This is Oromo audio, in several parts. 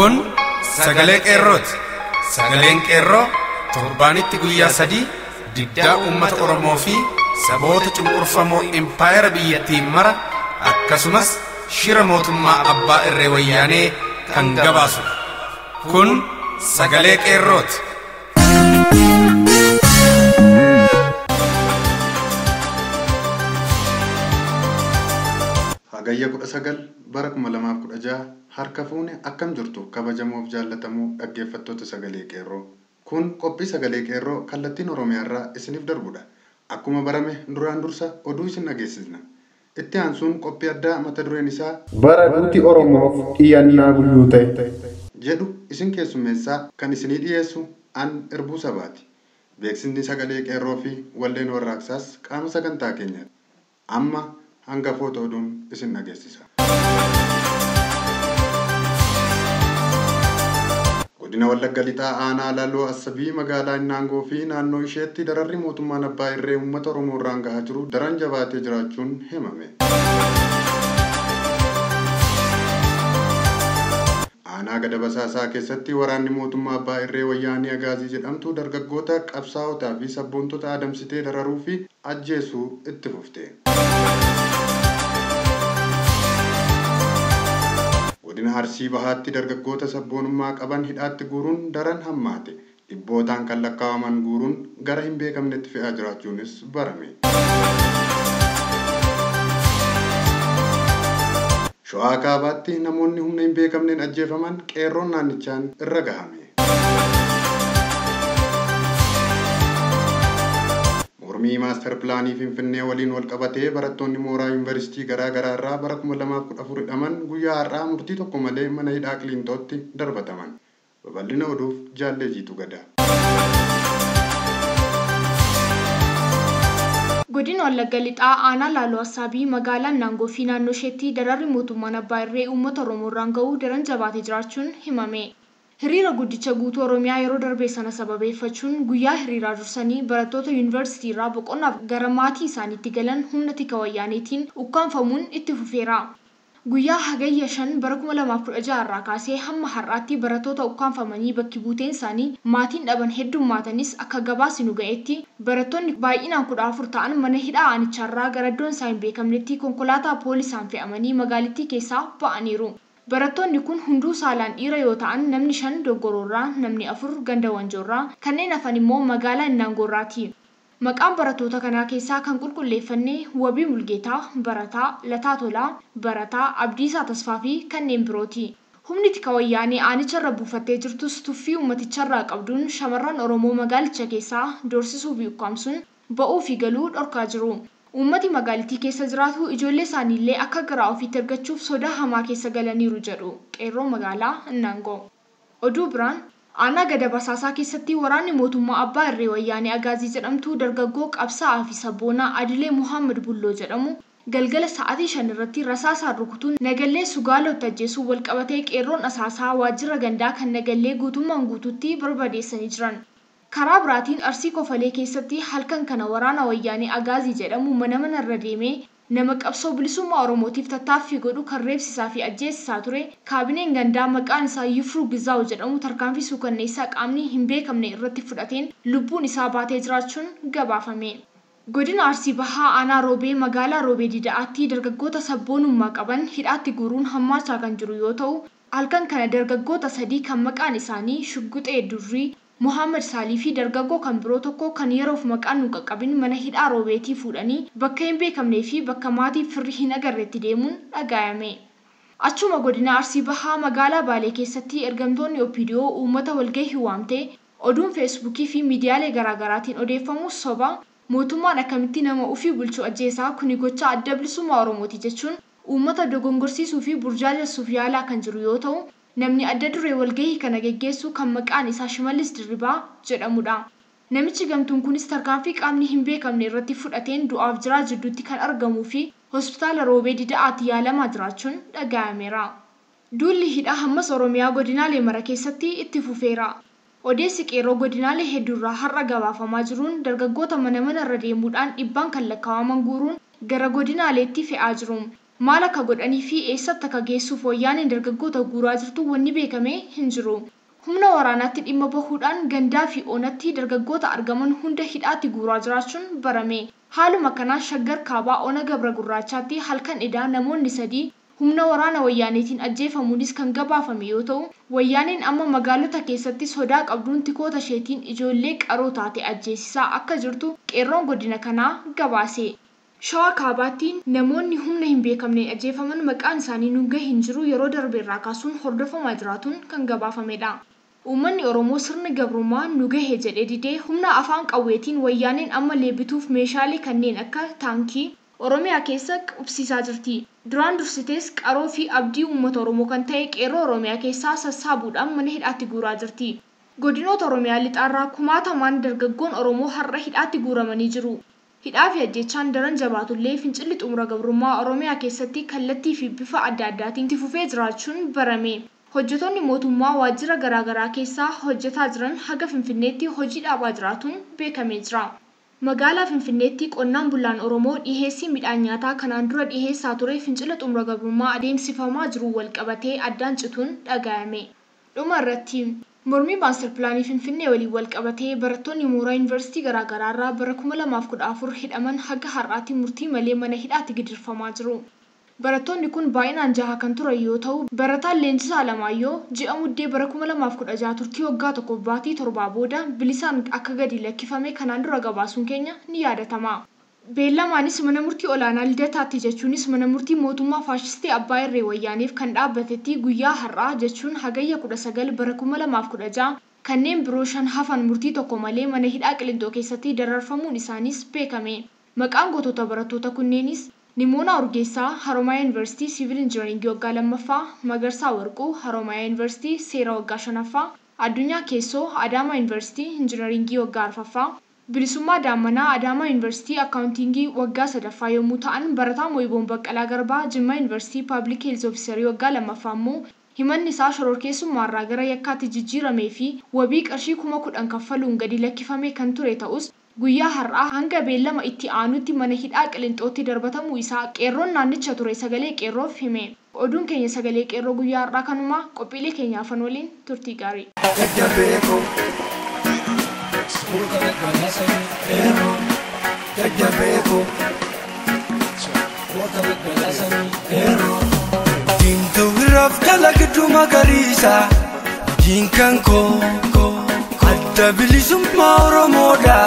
Kun sagalee qeerrooti. Sagaleen qeerroo torbaanitti guyyaa 3 diddaa uummata Oromoo fi saboota cunqurfamoo impaayera biyyattiin mara akkasumas shira mootummaa abbaa irree wayyaanee kan gabaasudha. Kun sagalee qeerrooti. Hagayya 19 bara 2016 harka fuune akkam jirtu kabajamoof jaallatamoo dhaggeeffattoota sagalee qeerroo. Kun qophii sagalee qeerroo kallattiin Oromiyaarraa isiniif darbudha. Akkuma barame duraan dursa oduu isin dhageessisna. Itti aansuun qophii addaa mata dureen isaa bara duuti Oromoof dhiyaannaa guyyuu ta'e jedhu isin keessummeessaa kan isinii dhiyeessu an Irbuu Sabaati. Beeksisni sagalee qeerroo fi walleen warraaqsaas qaama sagantaa keenyaati. Amma hangafoota oduun isin dhageessisa. Godina Wallagga Lixaa aanaa Laaloo Assabii magaalaa Innaangoo fi naannoo isheetti dararri mootummaan abbaa irree uummata Oromoo irraan gahaa jiru daran jabaatee jiraachuun himame. Aanaa Gada Basaasaa keessatti waraanni mootummaa abbaa irree wayyaanii Agaazii jedhamtu dargaggoota qabsaa'otaa fi sabboontota adamsitee dararuu fi ajjeesuu itti fufte. Godina Arsii Bahaatti dargaggoota sabboonummaa qaban hidhaatti guuruun daran hammaate. Dhibbootaan kan lakkaa'aman guuruun gara hin beekamnetti fe'aa jiraachuunis barame. Shawaa Kaabaatti namoonni humna hin beekamneen ajjeefaman qeerroon naannichaan irra gahame. Mormii maastar pilaanii Finfinnee waliin wal qabatee barattoonni mooraa yuunivarsiitii garaa garaa irraa bara 2014 hidhaman guyyaa har'aa murtii tokko malee mana hidhaa Qiliinxootti darbataman. Babal'ina oduuf Jaallee Jiituu Gadaa. Godina Wallagga Lixaa aanaa Laaloo Assaabii magaalaa Innaangoo fi naannoo isheetti dararri mootummaan abbaa irree uummata Oromoo irraan ga'uu daran jabaatee jiraachuun himame. Hiriira guddicha guutuu Oromiyaa yeroo darbe sana sababeeffachuun guyyaa hiriiraa dursanii barattoota yuunivarsiitii irraa boqonnaaf gara maatii isaaniitti galan humna tika wayyaaneetiin ukkaanfamuun itti fufeera. Guyyaa Hagayya 5 bara 2016 irraa kaasee hamma har'aatti barattoota ukkaanfamanii bakki buuteen isaanii maatiin dhaban heddummaatanis akka gabaasi nu ga'etti barattoonni baay'inaan 14 ta'an mana hidhaa aanicharraa gara iddoon isaa hin beekamnetti konkolaataa poolisaan fe'amanii magaalittii keessaa ba'aniiru. Barattoonni kun hunduu saalaan dhiira yoo ta'an namni 5 Doggoroorraa, namni 4 Ganda Wanjoorraa, kanneen hafan immoo magaalaa Innaangoorraati. Maqaan barattoota kanaa keessaa kan qulqulleeffanne Wabii Mulgeetaa, Barataa Lataa Tolaa, Barataa Abdiisaa Tasfaa fi kanneen birooti. Humni tika wayyaanee aanicharra buufattee jirtus tuffii uummaticharraa qabduun shamarran Oromoo magaalicha keessaa doorsisuu fi ukkaamsuun ba'uu fi galuu dhorkaa jiru. Uummati magaalittii keessa jiraatu ijoollee isaaniillee akka garaa ofiitti argachuuf sodaa hamaa keessa galaniiru jedhu qeerroo magaalaa Innaangoo. Oduu biraan aanaa Gada Basaasaa keessatti waraanni mootummaa abbaa irree wayyaanee Agaazii jedhamtu dargaggoo qabsaa'aa fi sabboonaa Adilee Muhammad Bulloo jedhamu galgala sa'aatii 5 irratti rasaasaan rukutuun Nagallee Sugaalootti ajjeesuun walqabatee qeerroon asaasaa waajjira gandaa kan Nagallee guutummaan guutuutti barbadeessanii jiran. Karaa biraatiin Arsii Kofalee keessatti halkan kana waraana wayyaanee Agaazii jedhamu mana manarra deemee nama qabsoo bilisummaa Oromootiif tattaaffii godhu kan reebsisaa fi ajjeesisaa ture kaabineen gandaa maqaan isaa Yifruu Gizaaw jedhamu tarkaanfii suukanneessaa qaamni hin beekamne irratti fudhateen lubbuun isaa baatee jiraachuun gabaafame. Godina Arsii Bahaa aanaa Roobee magaalaa Roobee Dida'aatti dargaggoota sabboonummaa qaban hidhaatti guuruun hammaachaa kan jiru yoo ta'u halkan kana dargaggoota 3 kan maqaan isaanii Shugguxee Durrii, Muhammad Saalii fi dargaggoo kan biroo tokko kan yeroof maqaan nu qaqqabin mana hidhaa Roobeetii fuudhanii bakka hin beekamnee fi bakka maatii firri hin agarreetti deemuun dhaga'ame. Achuma godina Arsii Bahaa magaalaa Baalee keessatti ergamtoonni OPDO uummata walgahii waamtee oduun feesbuukii fi miidiyaalee garaagaraatiin odeeffamu soba mootummaan akkamitti nama ofii bulchu ajjeesaa kuni gocha adda bilisummaa Oromooti jechuun uummata dogongorsiisuu fi burjaajessuuf yaalaa kan jiru yoo ta'u namni adda duree walgahii kana geggeessu kan maqaan isaa Shimallis Dirribaa jedhamudha. Namichi gamtuun kunis tarkaanfii qaamni hin beekamne irratti fudhateen du'aaf jiraa jidduutti kan argamuu fi hospitaala Roobee Dida'aatti yaalamaa jiraachuun dhaga'ameera. Duulli hidhaa hammas Oromiyaa godinaalee mara keessatti itti fufeera. Odeessi qeerroo godinaalee hedduurraa har'a gabaafamaa jiruun dargaggoota mana manarra deemuudhaan dhibbaan kan lakkaa'aman guuruun gara godinaaleetti fe'aa jiru. Maal akka godhanii fi eessatti akka geessuuf wayyaaneen dargaggoota guuraa jirtu wanni beekame hin jiru. Humna waraanaatti dhimma bahuudhaan gandaa fi onatti dargaggoota argaman hunda hidhaatti guuraa jiraachuun barame. Haaluma kanaan Shaggar Kaabaa Ona Gabra Gurraachaatti halkan edaa namoonni 3 humna waraana wayyaaneetiin ajjeefamuunis kan gabaafame yoo ta'u, wayyaaneen amma magaalota keessatti sodaa qabduun tikoota isheetiin ijoollee qaroo taate ajjeesisaa akka jirtu qeerroon godina kanaa gabaase. Shawaa Kaabaatti namoonni humna hin beekamneen ajjeefaman maqaan isaanii nu gahe hin jiru yeroo darbe irraa kaasuun hordofamaa jiraatuun kan gabaafamedha. Uummanni Oromoo sirni gabrummaa nu gahe jedhee didee humna afaan qawweetiin wayyaaneen amma leebituuf meeshaalee kanneen akka taankii Oromiyaa keessa qubsiisaa jirti. Duraan dursitees qaroo fi abdii uummata Oromoo kan ta'e qeerroo Oromiyaa keessaa sassaabuudhaan mana hidhaatti guuraa jirti. Godinoota Oromiyaa lixaarraa kumaatamaan dargaggoon Oromoo har'a hidhaatti guuramanii jiru. Hidhaa fi ajjechaan daran jabaatullee fincilli xumura gabrummaa Oromiyaa keessatti kallattii fi bifa adda addaatiin itti fufee jiraachuun barame. Hojjettoonni mootummaa waajjira garaagaraa keessaa hojjetaa jiran haga Finfinneetti hojii dhaabaa jiraatuun beekamee jira. Magaalaa Finfinneetti qonnaan bulaan Oromoo dhiheessii midhaan nyaataa kanaan dura dhiheessaa ture fincila xumura gabrummaa adeemsifamaa jiru wal qabatee addaan cituun dhaga'ame. Dhuma irratti mormii maastar pilaanii Finfinnee waliin wal qabatee barattoonni mooraa yuunivarsiitii garaagaraa irraa bara 2014 hidhaman haga har'aatti murtii malee mana hidhaatti gidirfamaa jiru. Barattoonni kun baay'inaan 6 kan turan yoo ta'u, barataan Leenjisaa Alamaayyoo ji'a muddee bara 2016 turtii waggaa 1 baatii 7 booda bilisaan akka gadi lakkifame kanaan dura gabaasuun keenya ni yaadatama. Beellamaanis mana murtii olaanaa Lidataatti jechuunis mana murtii mootummaa faashistii Abbaa Irree Wayyaaneef kan dhaabbatetti guyyaa har'aa jechuun hagayya 19 bara 2016 kanneen biroo 5 hafan murtii tokko malee mana hidhaa Qilintoo keessatti dararfamuun isaaniis beekame. Maqaan gootota barattoota kunneenis Nimoonaa Urgeessaa, Haroomayaa Yuunivarsiitii Siivil Injinaringii waggaa 2ffaa, Magarsaa Warquu, Haroomayaa Yuunivarsiitii Seera waggaa 5ffaa, Addunyaa Keessoo, Adaamaa Yuunivarsiitii Injinaringii waggaa 4ffaa, Bilisummaa Daammanaa, Adaamaa Yuunivarsiitii Akkaawuntiingii waggaa 3ffaa yommuu ta'an, barataa Mo'iboon Baqqalaa Garbaa, Jimmaa Yuunivarsiitii Paablik Heelz Ofiisarii waggaa 2ffaa immoo himanni isaa shororkeessummaarraa gara yakkaatti jijjiiramee fi wabii qarshii 10,000 kaffaluun gadi lakkifame kan ture ta'us guyyaa har'aa hanga beellama itti aanutti mana hidhaa Qilintootti darbatamuu isaa qeerroon naannicha ture sagalee qeerroof hime. Oduun keenya sagalee qeerroo guyyaa har'aa kanumaa qophiilee keenya hafan waliin turtii gaarii. Diimtuu irraaf dalagduu magariisa hojiin kan koo adda bilisummaa Oromoodha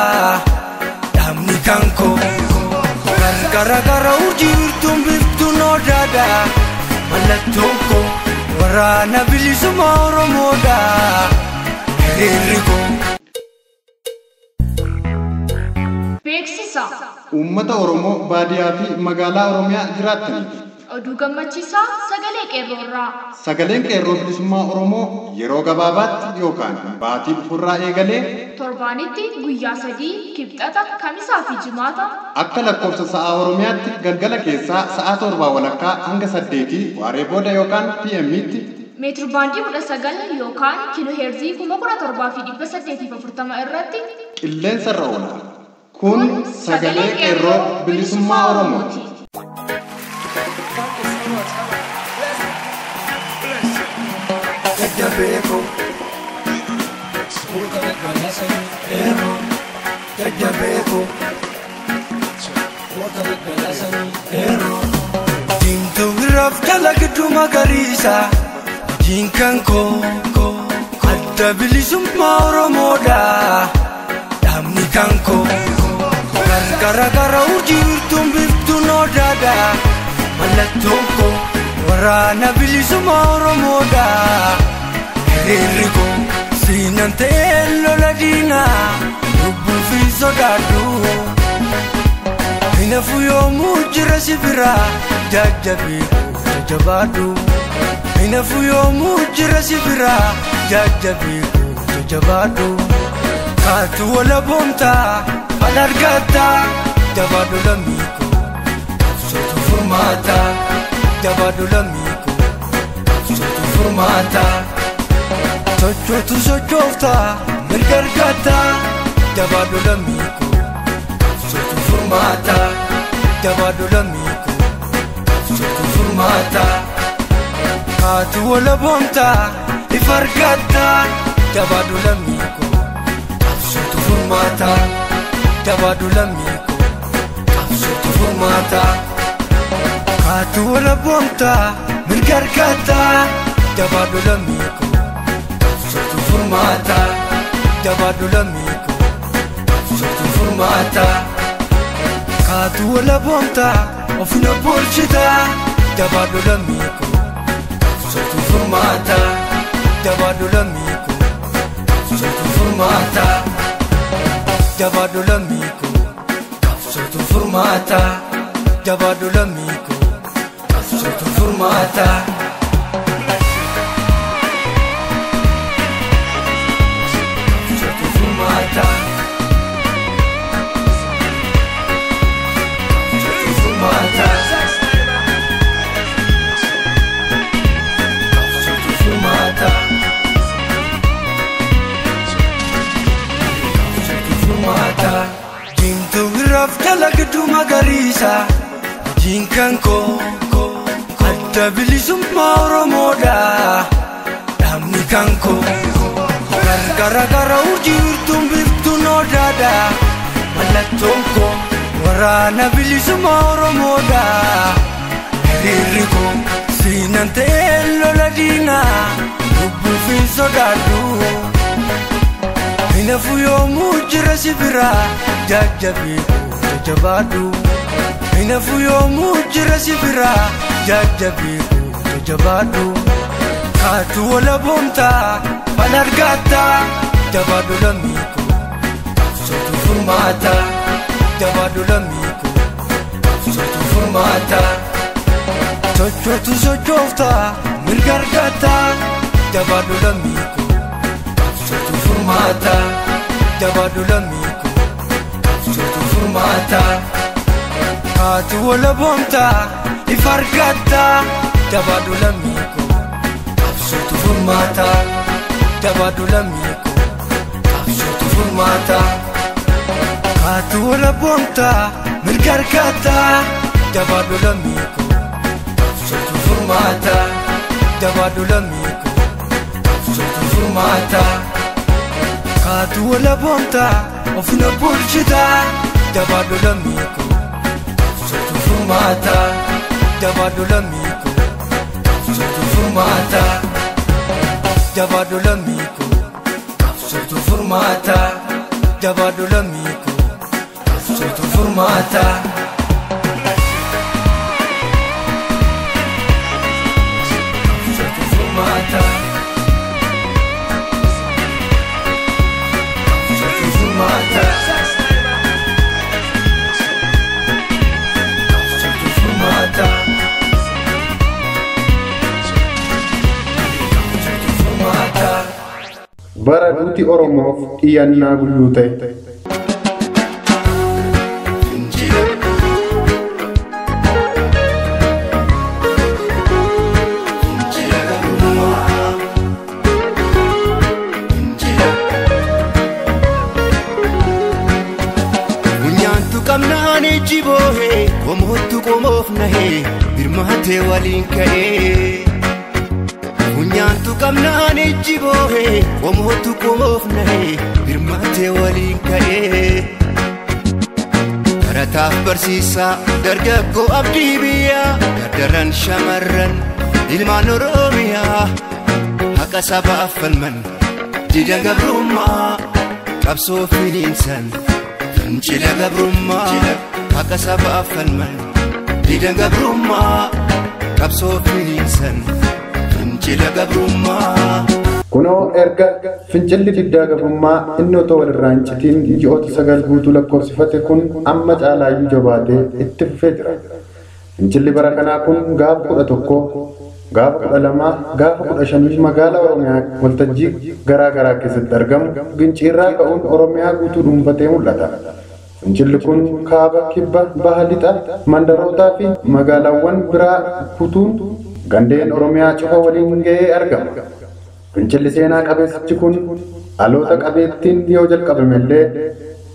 dhaabni kan koo gargara gara urjii wirtuun biiftuun odaadha mallattoon koo waraana bilisummaa Oromoodha hiriirri koo. Beeksisa. Uummata Oromoo baadiyaa fi magaalaa Oromiyaa jiraattaniif Oduu gammachiisaa sagalee qeerroo irraa. Sagaleen qeerroo bilisummaa Oromoo yeroo gabaabaatti yookaan baatii dhufurraa eegalee torbaanitti guyyaa 3 kibxata kamisaa fi jimaata akka lakkoofsa sa'aa Oromiyaatti galgala keessaa sa'a 7:15 hanga 8 waaree booda yookaan PM'tti meetir baandii 19 yookaan kiiloo heerzii 17,840 irratti qilleensa irra oola. Kun sagalee qeerroo bilisummaa Oromooti. Jajjabeeko jajjabeeko diimtuu irraaf dalagduu magariisa hojiin kan koo adda bilisummaa Oromoodha dhaabni kan koo gargara gara urjii wirtuun biiftuun odaadha mallattoon koo waraana bilisummaa Oromoodha hiriirri koo siinaan ta'ee lola diinaa lubbuu fi sodaadhu hinafu yoomuu jira si biraa jajjabeeku jajjabaadhu hinafu yoomuu jira si biraa jajjabeeku jajjabaadhu kaatu wala boontaa fal argataa jabaadhu lammiikoo qabsootu furmaataa jabaadhu lammiikoo qabsootu furmaataa. Sochootu sochooftaa mirga argataa jabaadhu lammiikoo qabsootu furmaataa jabaadhu lammiikoo qabsootu furmaata. Kaatu walaboomta if argatta jabaadhu lammii koo qabsootu furmaata. Jabaadhu lammii koo qabsootu furmaata. Kaatu walaboomta mirga argatta jabaadhu lammii koo qabsootu furmaata. Jabaadhu lammii koo qabsootu furmaata. Kaatu walaboomta ofina bulchita jabaadhu lammii koo qabsootu furmaata. Jabaadhu lammii koo qabsootu furmaata. Jabaadhu lammii koo qabsootu furmaata. Jabaadhu lammii koo qabsootu furmaata. Qabsootu furmaata. Qabsootu furmaata. Qabsootu furmaata. Qabsootu furmaata. Diimtuu irraaf dalagduu magariisa hojiin kan koo adda bilisummaa Oromoodha dhaabni kan koo gargara gara urjii urtuun biiftuun odaadha mallattoon koo waraana bilisummaa Oromoodha hiriirri koo siinan ta'ee lola diinaa lubbuuf hin sodaadhu. Hinafu yoomuu jira si biraa jajjabii koo jabaadhu. Hinafu yoomuu jira si biraa jajjabii koo jabaadhu. Kaatu walaboomta fal argatta jabaadhu lammii koo qabsootu furmaata. Jabaadhu lammii koo qabsootu furmaata. Sochootu sochoofta mirga argatta jabaadhu lammii koo qabsootu furmaata. Jabaadhu lammii koo qabsootu furmaata. Kaatu walaboomta if argatta jabaadhu lammii koo qabsootu furmaata. Jabaadhu lammii koo qabsootu furmaata. Kaatu walaboomta mirga argatta jabaadhu lammii koo qabsootu furmaata. Jabaadhu lammii koo qabsootu furmaata. Kaatu walaboomta ofina bulchita jabaadhu lammii koo qabsootu furmaata. Jabaadhu lammii koo qabsootu furmaata. Jabaadhu lammii koo qabsootu furmaata. Jabaadhu lammii koo qabsootu furmaata. Qabsootu furmaata. Qabsootu furmaata. Qabsootu furmaata. Qabsootu furmaata. Bara duuti Oromoof dhiyaannaa guyyuu ta'e. Nyaantu qabnaan ijji boohee qomoottu qomoof nahee birmaatee waliin ka'ee. Nyaantu qabnaan ijji boohee qomoottu qomoof nahee birmaatee waliin ka'ee. Barataaf barsiisaa dargaggoo abdii biyyaa dardaran shamarran ilmaan Oromiyaa haqa sabaaf falman dida gabrummaa qabsoo finiinsan. Fincila gabrummaa haqa sabaaf falman dida gabrummaa qabsoo finiinsan fincila gabrummaa. Kunoo erga fincilli diddaa gabrummaa inni otoo walirraa hin citiin ji'oota 9 guutuu lakkoofsifate kun amma caalaayyuu jabaatee itti fufee jira. Fincilli bara kanaa kun gaafa 11, gaafa 12, gaafa 15 magaalaa Oromiyaa waltajjii garaa garaa keessatti argamu ginciirraa ka'uun Oromiyaa guutuu dhuunfatee mul'ata. Fincilli kun kaaba, kibba, baha, lixa, mandarootaa fi magaalaawwan biraa kutuun gandeen Oromiyaa cufa waliin ga'ee argama. Fincilli seenaa qabeessichi kun dhaloota qabeettiin yoo jalqabame illee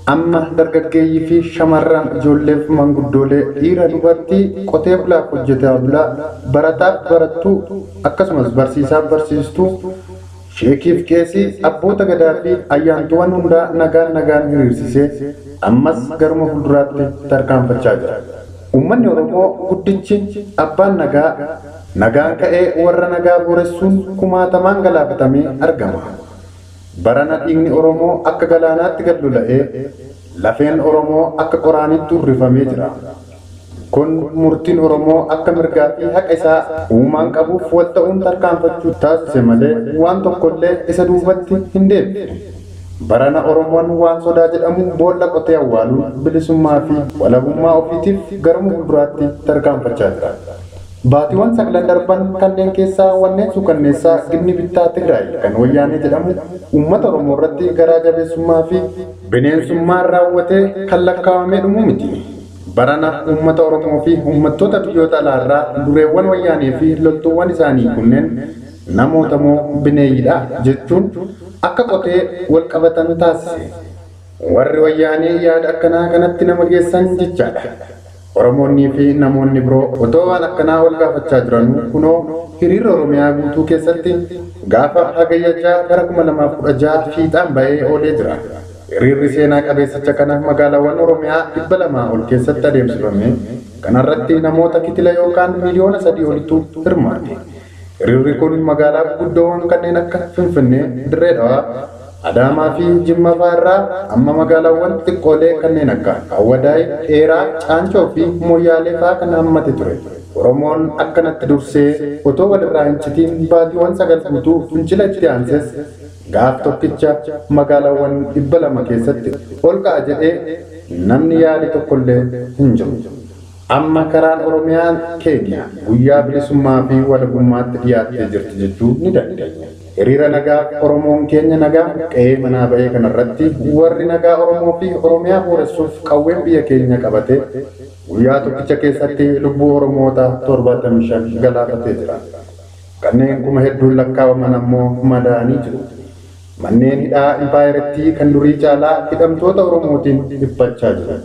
Amma dargaggeeyyii fi shamarran ijoolleef manguddoolee dhiira dubartii qotee bulaaf hojjetaa bulaa barataaf barattuu akkasumas barsiisaaf barsiistuu sheekiif qeesii abboota gadaa fi ayyaantuuwwan hundaa nagaan nagaan hiriirsisee ammas garuma fuulduraatti tarkaanfachaa jira. Uummanni Oromoo guddichi abbaan nagaa nagaan ka'ee warra nagaa booressuun kumaatamaan galaafatamee argama. Barana dhiigni Oromoo akka galaanaatti gad lola'ee lafeen Oromoo akka qoraanitti urrifamee jira. Kun murtiin Oromoo akka mirgaa fi haqa isaa uumaan qabuuf wal ta'uun tarkaanfachuu taasise malee waan tokkollee isa duubatti hin deebine. Barana Oromoon waan sodaa jedhamu boolla qotee awwaaluun bilisummaa fi walabummaa ofiitiif garuma fuulduraatti tarkaanfachaa jira. Baatiiwwan sagalan darban kanneen keessaa wanneen suukanneessaa gibni bittaa Tigraay kan wayyaanee jedhamu uummata Oromoo irratti garaa jabeessummaa fi bineensummaan raawwatee kan lakkaawamee dhumu miti. Barana uummata Oromoo fi uummattoota biyyoota alaarraa dureewwan wayyaanee fi loltuuwwan isaanii kunneen namoota moo bineeyyiidha jechuun akka qotee wal qabatan taasise. Warri wayyaanee yaada akkanaa kanatti nama geessan jechaadha. Oromoonnii fi namoonni biroo otoo waan akkanaa wal gaafachaa jiranuu kunoo hiriira Oromiyaa guutuu keessatti gaafa hagayya 6 bara 2016 fiixaan ba'ee oolee jira. Hiriirri seenaa qabeessicha kana magaalaawwan Oromiyaa 200 ol keessatti adeemsifame. Kanarratti namoota kitila yookaan miliyoona 3 olitu hirmaate. Hiriirri kun magaalaa gurguddoowwan kanneen akka Finfinnee, Dirree Dhawaa, Adaamaa fi Jimma fa'aa irraa amma magaalaawwan xixiqqoolee kanneen akka Awwadaay, Dheeraa, Caancoo fi Moyyaalee fa'aa kan hammate ture. Oromoon akkanatti dursee otoo walirraa hin citiin baatiiwwan 9 guutuu fincila itti aanses gaaf tokkicha magaalaawwan 200 keessatti ol ka'a jedhee namni yaade tokkollee hin jiru. Amma karaan Oromiyaan keenya guyyaa bilisummaa fi walabummaatti dhiyaattee jirti jechuu ni dandeenya. Hiriira nagaa Oromoon keenya nagaa qe'ee manaa ba'ee kanarratti warri nagaa Oromoo fi Oromiyaa booressuuf qawween biyya keenya qabate guyyaa tokkicha keessatti lubbuu Oromoota 75 galaafatee jira. Kanneen kuma hedduun lakkaawaman ammoo madaa'anii jiru. Manneen hidhaa impaayerattii kan durii caalaa hidhamtoota Oromootiin dhiphachaa jiru.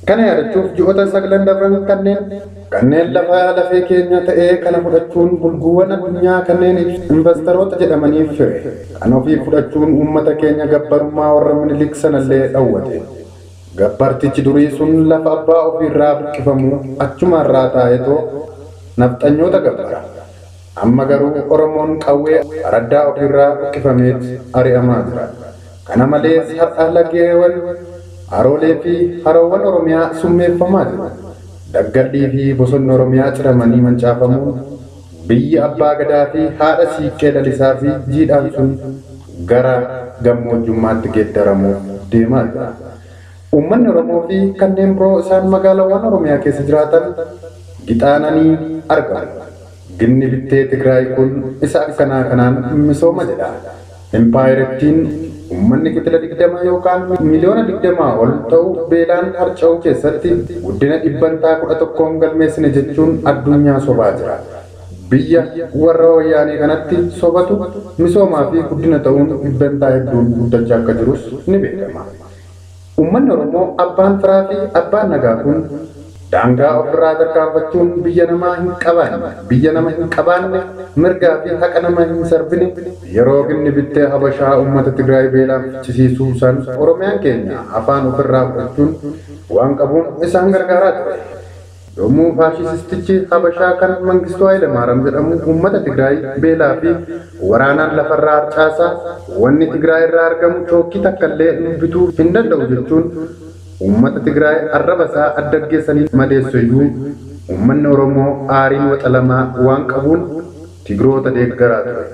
Kana yaadachuuf ji'oota 9 dabran kanneen lafa lafee keenya ta'ee kana fudhachuun bulguuwwan addunyaa kanneen investoroota jedhamaniif fire. Kan ofii fudhachuun uummata keenya gabbarummaa warra Minilik sanallee dhawwate. Gabbartichi durii sun lafa abbaa ofiirraa buqqifamuu achumarraa taa'etoo nafxanyoota gabbara. Amma garuu Oromoon qawwee araddaa ofiirraa buqqifameet ari'amaa jira. Kana malees har'a lageewwan haroolee fi haroowwan Oromiyaa summeeffamaa jiru. Daggallii fi bosonni Oromiyaa ciramanii mancaafamuun biyya abbaa gadaa fi haadha siiqqee lalisaa fi jiidhaan sun gara gammoojjummaatti geeddaramuuf deemaa jira. Uummanni Oromoo fi kanneen biroo isaan magaalaawwan Oromiyaa keessa jiraatan gixaananii argamu. Ginni bittee Tigraay kun isa akkanaa kanaan misooma jedha. Impaayerattiin uummanni kitila 20 yookaan miliyoona 20 ol ta'u beelaan harca'uu keessatti guddina dhibbantaa 11 galmeessine jechuun addunyaa sobaa jira. Biyya warra wayyaanee kanatti sobatu misoomaa fi guddina ta'uun dhibbantaa hedduun guddachaa akka jirus ni beekama. Uummanni Oromoo abbaan firaa fi abbaan nagaa kun daangaa ofirraa tarkaanfachuun biyya namaa hin qabaanne, biyya nama hin qabaanne, mirgaa fi haqa nama hin sarbine yeroo ginni bittee Habashaa uummata Tigraay beelaan fichisiisuu san Oromiyaan keenya afaan ofirraa fudhachuun waan qabuun isaan gargaaraa ture. Yommuu faashistichi Habashaa kan Mangistuu Hayilamaariyaam jedhamu uummata Tigraay beelaa fi waraanaan lafarraa harcaasaa wanni Tigraay irraa argamu chookkii takkallee nu bituu hin danda'u jechuun uummata Tigraay arraba isaa addaggeessanii madeessu iyyuu uummanni Oromoo aariin waxalamaa waan qabuun Tigroota deeggaraa ture.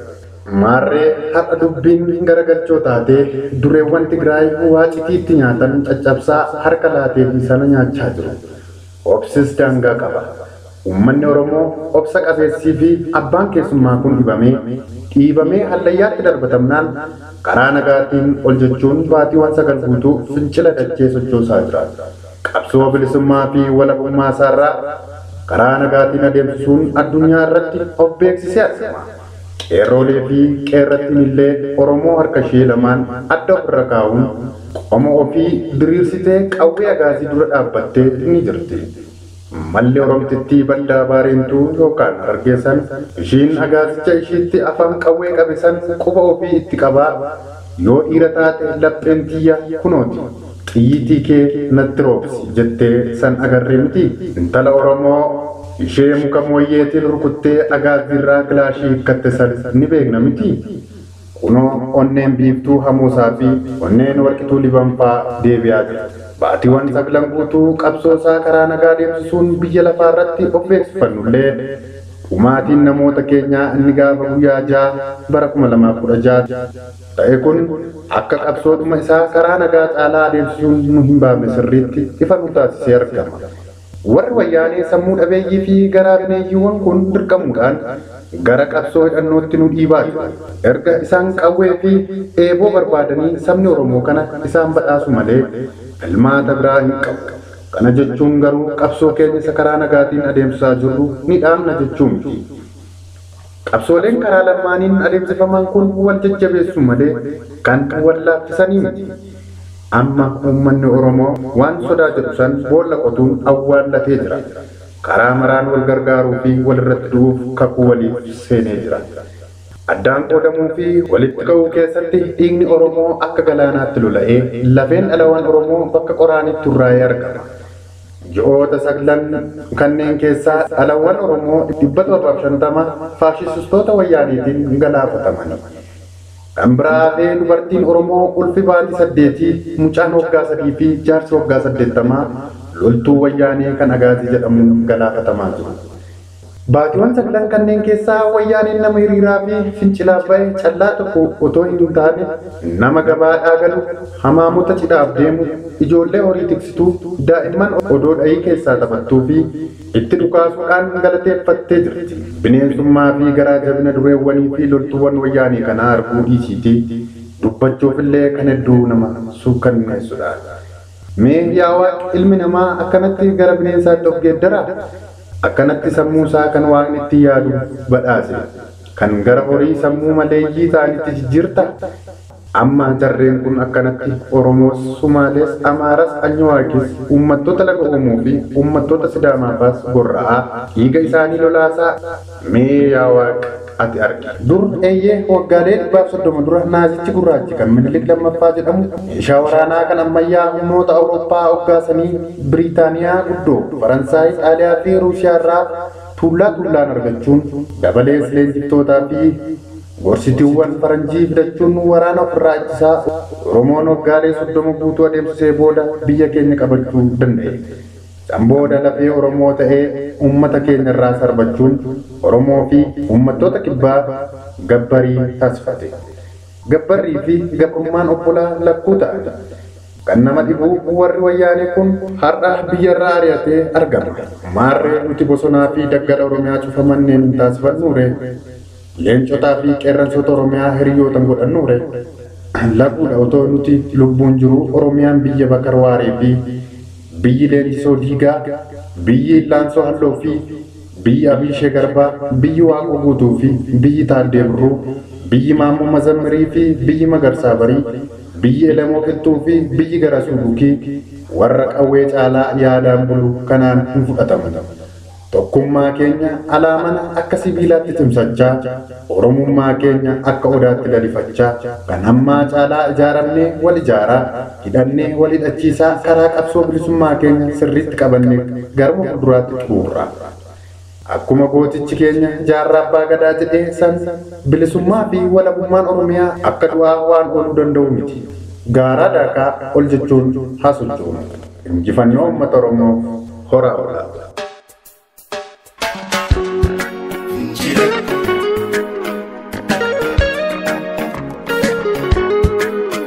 Maarree har'a dubbiin garagalchoo taatee dureewwan Tigraay waa citiitti nyaatan caccabsaa harka laatee fi sana nyaachaa jiru. Obsis daangaa qaba. Uummanni Oromoo obsa qabeessii fi abbaan keessummaa kun dhiibamee hallayyaatti darbatamnaan karaa nagaatiin ol jechuun baatiiwwan 9 guutuu fincila dachee sochoosaa jira. Qabsoo bilisummaa fi walabummaa isaarraa karaa nagaatiin adeemsisuun addunyaa irratti of beeksisee argama. Qeerroolee fi qeerrattiin illee Oromoo harka ishee lamaan adda ofirra kaa'uun qoma ofii diriirsitee qawwee agaazii dura dhaabbattee ni jirti. Malli Oromtittii baddaa baareentuu yookaan hargeessan ishiin agaazicha ishiitti afaan qawwee qabe san quba ofii itti qabaa yoo dhiira taate lapheen tiyya kunooti xiyyiitii kee natti roobsi jettee san agarree miti. Intala Oromoo ishee muka mooyyeetiin rukuttee agaaziirraa kilaashii hiikkatte san ni beekna miti. Kunoo onneen biiftuu hamuusaa fi onneen warqituu libanfaa deebi'aa jirti. Baatiiwwan saglan guutuu qabsoosaa karaa nagaa deemsisuun biyya lafaa irratti of beeksifannullee dhumaatiin namoota keenyaa inni gaafa guyyaa 6 bara 2016 ta'e kun akka qabsoodhuma isaa karaa nagaa caalaa adeemsisuun nu hin baafne sirriitti ifa nu taasisee argama. Warri wayyaanee sammuu dhabeeyyii fi garaa bineeyyiiwwan kun dirqamuudhaan gara qabsoo hidhannootti nu dhiibaa jiru. Erga isaan qawwee fi eeboo barbaadanii sabni Oromoo kana isaan badhaasu malee filmaata biraa hin qabu. Kana jechuun garuu qabsoo keenya isa karaa nagaatiin adeemsisaa jirru ni dhaabna jechuu miti. Qabsooleen karaa lamaaniin adeemsifaman kun wal jajjabeessu malee kan wal laaffisanii miti. Amma uummanni Oromoo waan sodaa jedhu san boolla qotuun awwaallatee jira. Karaa maraan wal gargaaruu fi walirratti du'uuf kakuu waliif seenee jira. Addaan qoodamuu fi walitti ka'uu keessatti dhiigni Oromoo akka galaanaatti lola'ee lafeen dhalawwan Oromoo bakka qoraanitti hurraa'ee argama. Ji'oota saglan kanneen keessaa dhalawwan Oromoo 750 faashistoota wayyaaniitiin galaafataman. Kan biraa hafee dubartiin Oromoo ulfi baatii 8 mucaan waggaa 3 fi jaarsi waggaa 80 loltuu wayyaanee kan Agaazii jedhamuun galaafatamaa jiru. Baatiiwwan saglan kanneen keessaa wayyaaneen nama hiriiraa fi fincilaa bahe callaa tokko otoo hin taane nama gabaadhaa galu, hamaamota cidhaaf deemu, ijoollee horii tiksituu, daa'imman odoo dhayii keessaa taphattuu fi itti dhukaasuudhaan galateeffattee jirti. Bineensummaa fi garaa jabina dureewwanii fi loltuuwwan wayyaanee kanaa arguu dhiisiitii dubbachuuf illee kan hedduu nama suukanneessudha. Mee yaa Waaqi ilmi namaa akkanatti gara bineensaatti of geeddaraa? Akkanatti sammuu isaa kan waaqni itti yaadu badhaase kan gara horii sammuu maleeyyii ta'anitti jijjiirta. Amma jarreen kun akkanatti Oromoos, Sumaalees, Amaaras, Anyawaakis, uummattoota laga Oomoo fi uummattoota Sidaamaafaas gorra'aa dhiiga isaanii lolaasaa mee yaa Waaqi ati argi. Dur eeyyee waggaalee 130 dura naazichi gurraachi kan Minilik lammaffaa jedhamu meeshaa waraanaa kan ammayyaa humnoota Awurooppaa hoggaasanii Biriitaaniyaa guddoo, Faransaay, Xaaliyaa fi Ruushiyaa irraa tuullaa tuullaan argachuun dabalees leenjiftootaa fi gorsitiiwwan faranjii fidachuun waraana ofirraa ittisaa Oromoon waggaalee 30 guutuu adeemsisee booda biyya keenya qabachuu danda'e. San booda lafee Oromoo ta'ee uummata keenya irraa sarbachuun Oromoo fi uummattoota kibbaa gabbarii taasifate. Gabbarrii fi gabrummaan obbolaa lakkuu ta'an. Kan nama dhibu warri wayyaanee kun har'a biyyarraa ari'atee argama. Maarree nuti bosonaa fi daggala Oromiyaa cufamanneen hin taasifannuure. Leencotaa fi qeerransoota Oromiyaa hiriyootan godhannuure. Laguudha otoo nuti lubbuun jiru Oromiyaan biyya Bakar Waaree fi biyyi Leenjisoo Diigaa, biyyi Illaansoo Halloo fi biyyi Abiishee Garbaa, biyyi Waaqoo Guutuu fi biyyi Taaddee Birruu, biyyi Maammoo Mazammirii fi biyyi Magarsaa Barii, biyyi Elemoo Qilxuu fi biyyi Garasuu Dukii warra qawwee caalaa yaadaan bulu kanaan hin fudhatamu. Tokkummaa keenya alaa mana akka sibiilaatti cimsachaa, Oromummaa keenya akka odaatti lalifachaa, kan ammaa caalaa ijaaramnee wal ijaaraa, hidhannee wal hidhachiisaa karaa qabsoo bilisummaa keenya sirriitti qabannee garuma fuulduraatti xuruurra. Akkuma gootichi keenya jaarraa abbaa gadaa jedhee san bilisummaa fi walabummaan Oromiyaa akka du'aa waan ooluu danda'u miti. Gaaraa daakaa ol jechuun haa sochoonu. Injifannoo uummata Oromoo horaa oolaa.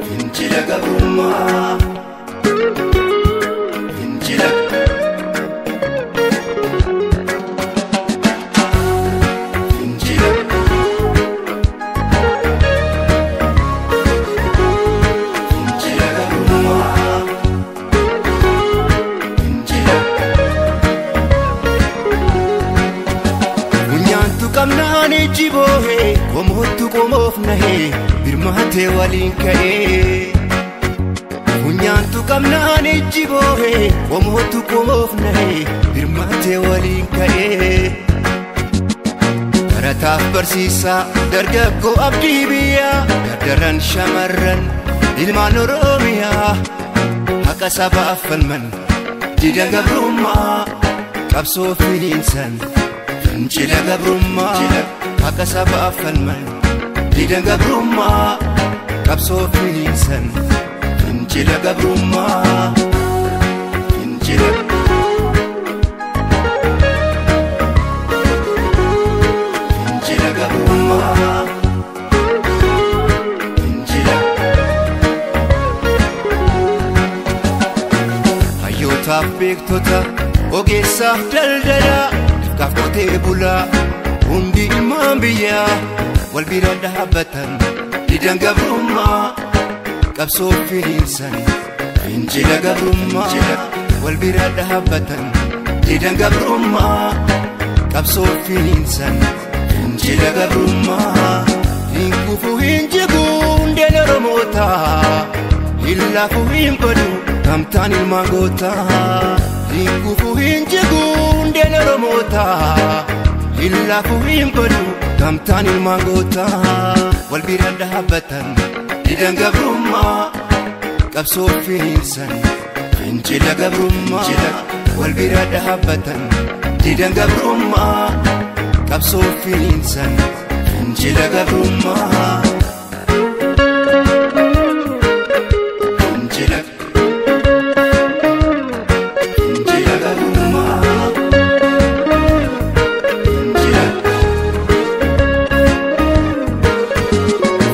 Fincila gabrummaa. Fincila. Fincila. Fincila gabrummaa. Fincila. Funyaantu qabnaan ijji boohee. waliin ka'ee Funyaantu qabnaan ijji boohee qomootu qomoof nahee birmaatee waliin ka'ee Barataaf barsiisaa dargaggoo abdii biyyaa dardaran shamarran ilmaan Oromiyaa haqa sabaaf falman dida gabrummaa qabsoo finiinsan fincila gabrummaa haqa sabaaf falman dida gabrummaa qabsoo finiinsan fincila gabrummaa fincila. Fincila gabrummaa fincila. Hayyootaaf beektota ogeessaaf daldalaa dafqaaf qotee bulaa hundi ilmaan biyyaa wal bira dhaabbatan didan gabrummaa qabsoo finiinsan fincila gabrummaa wal bira dhaabbatan didan gabrummaa qabsoo finiinsan fincila gabrummaa hin kufu hin jigu hundeen Oromootaa hin laafu hin badu gamtaan ilmaan gootaa hin kufu hin jigu hundeen Oromootaa hin laafu hin badu gamtaan ilmaan gootaa wal bira dhaabbatan didan gabrummaa qabsoo finiinsan fincila gabrummaa wal bira dhaabbatan didan gabrummaa qabsoo finiinsan fincila gabrummaa. Fincila fincila gabrummaa fincila.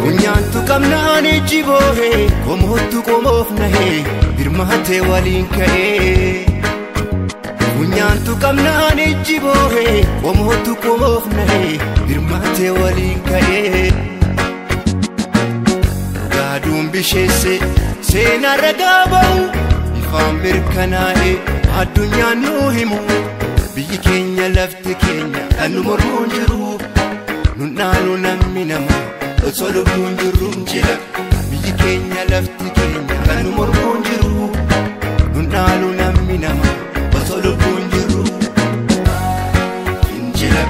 Funyaantu qabnaan ijji boohee qomootu qomoof nahee birmaatee waliin ka'ee Funyaantu qabnaan ijji boohee qomootu qomoof nahee birmaatee waliin ka'ee Gaaduun bisheesse seenaa ragaa ba'u ifaan mirkanaa'e addunyaan nuu himu biyyi keenya lafti keenya kan nu mormuun jiru nun dhaalu namni nama osoo lubbuun jirru biyyi keenya lafti keenya kan nu mormuun jiru nun dhaalu namni nama osoo lubbuun jirru fincila.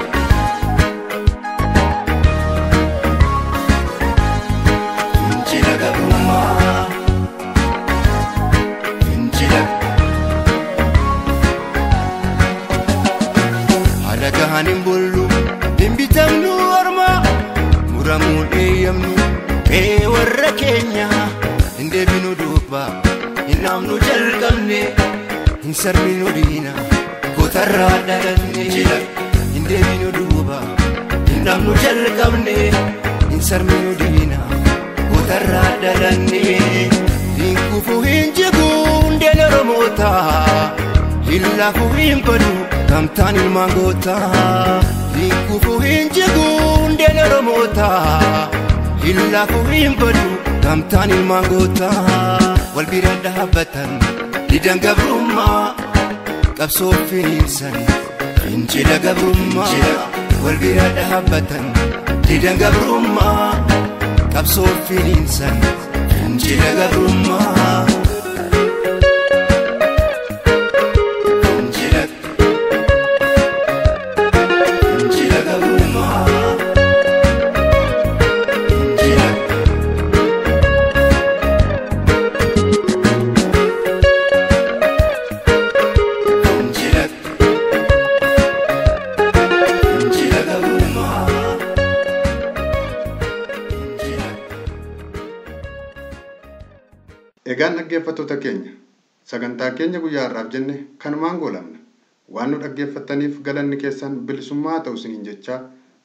Fincila gabrummaa fincila. Haala gahaan hin bullu hin bitamnu orma muramuun eeyyamnu qe'ee warra keenya hin deebinu duuba hin dhaabnu jalqabne hin sarbinu diina gootarraa dhalanne hin deebinu duuba hin dhaabnu jalqabne hin sarbinu diina gootarraa dhalanne hin kufu hin jigu hundeen Oromootaa hin laafu hin badu gamtaan ilmaan gootaa hin kufu hin jigu hundeen Oromootaa hin laafu hin badu gamtaan ilmaan gootaa wal bira dhaabbatan didan gabrummaa qabsoo finiinsan fincila gabrummaa wal bira dhaabbatan didan gabrummaa qabsoo finiinsan fincila gabrummaa. Fincila fincila gabrummaa fincila. Fincila fincila gabrummaa fincila. Egaan dhaggeeffattoota keenya sagantaa keenya guyyaa har'aaf jenne kanumaan goolabna. Waan nu dhaggeeffattaniif galanni keessan bilisummaa haa ta'u isiniin jechaa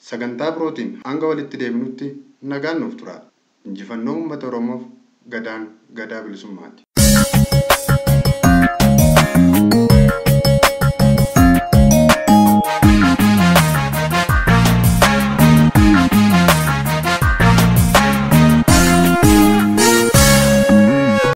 sagantaa birootiin hanga walitti deebinutti nagaan nuuf tura. Injifannoo uummata Oromoof gadaan gadaa bilisummaati.